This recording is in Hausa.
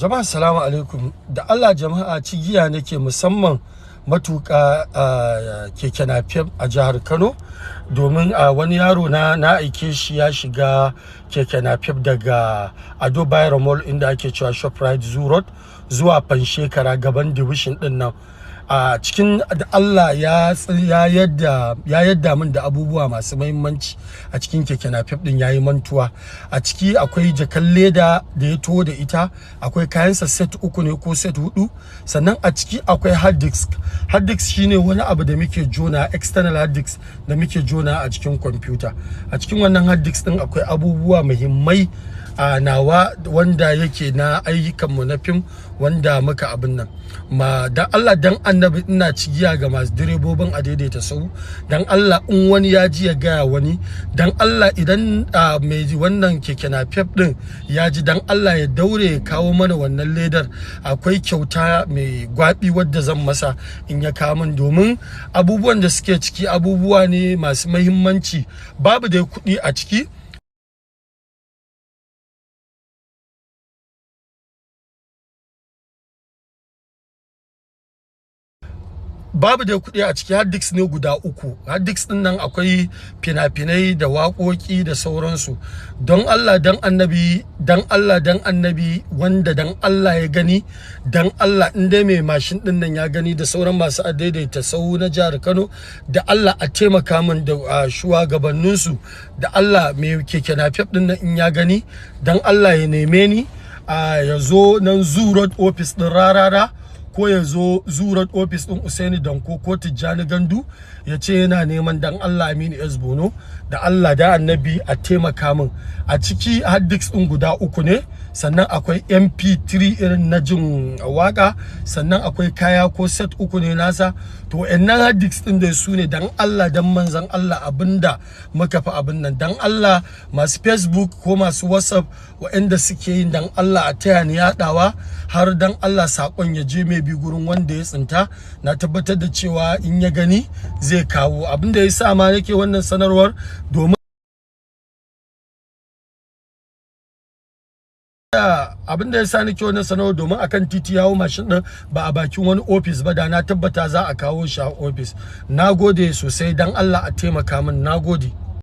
Jama'a, salamu alaikum. Da Allah jama'a, cigiya nake, musamman matuƙa keke napep a jihar Kano, domin wani yaro na aike shi ya shiga keke napep daga Ado Bayero Mall, inda ake cewa Shoprite Zoo Road, zuwa Panshekara gaban division din nan. A cikin da Allah ya yadda min da abubuwa masu muhimmanci a cikin keke napep din, yayi mantuwa. A ciki akwai jakan leda da ya taho da ita, akwai kayansa set uku ne ko set hudu, sannan a ciki akwai hard disk. Hard disk shine wani abu da muke jona, external hard disk da muke jona a cikin kwamfuta. A cikin wannan hard disk din akwai abubuwa muhimmai a nawa wanda yake na ayyukanmu na fim wanda muka abin nan ma. Dan Allah dan Annabi, ina cigiya ga masu direbobin a daidaita sau. Dan Allah, in wani ya ji, ya gaya wani. Dan Allah, idan mai wannan keke napep din ya ji, dan Allah ya daure ya kawo mana wannan ledar. Akwai kyauta mai gwabi wadda zan masa in ya kawo min, domin abubuwan da suke ciki abubuwa ne masu mahimmanci. Babu dai kuɗi a ciki. Babu dai kuɗi a ciki. Hard disk ne guda uku. Hard disk din nan akwai fina-finai da waƙoƙi da sauransu. Don Allah dan Annabi, dan Allah dan Annabi, wanda dan Allah ya gani, dan Allah, in dai mai mashin din nan ya gani da sauran masu daidaita sau na jihar Kano, da Allah a taimaka min da shugabanninsu. Da Allah, mai keke napep din nan in ya gani, dan Allah ya neme ni, ya zo nan Zoo Road, office din Rarara, ko ya zo Zoo Road, office din Usaini Danko ko Tijjani Gandu, ya ce yana neman dan Allah Aminu S Bono. Da Allah da Annabi a taimaka min. A ciki hard disk din guda uku ne, sannan akwai MP3 irin na jin waka, sannan akwai kaya ko set uku ne nasa. To, nan hard disk din da su ne. Dan Allah dan manzon Allah, abinda muka fi abin nan, dan Allah, masu Facebook ko masu WhatsApp waɗanda suke yin, dan Allah a taya ni yaɗawa har dan Allah sakon ya je mai bi gurin wanda ya tsinta. Na tabbatar da cewa in ya gani zai kawo. Abinda ya sa ma nake wannan sanarwar, domin abin da ya sa nake wannan sanarwar, domin akan titi yawo mashin din, ba a bakin wani ofis ba. Da na tabbata za a kawo shi a ofis. Na gode sosai. Dan Allah a taimaka min. Na gode.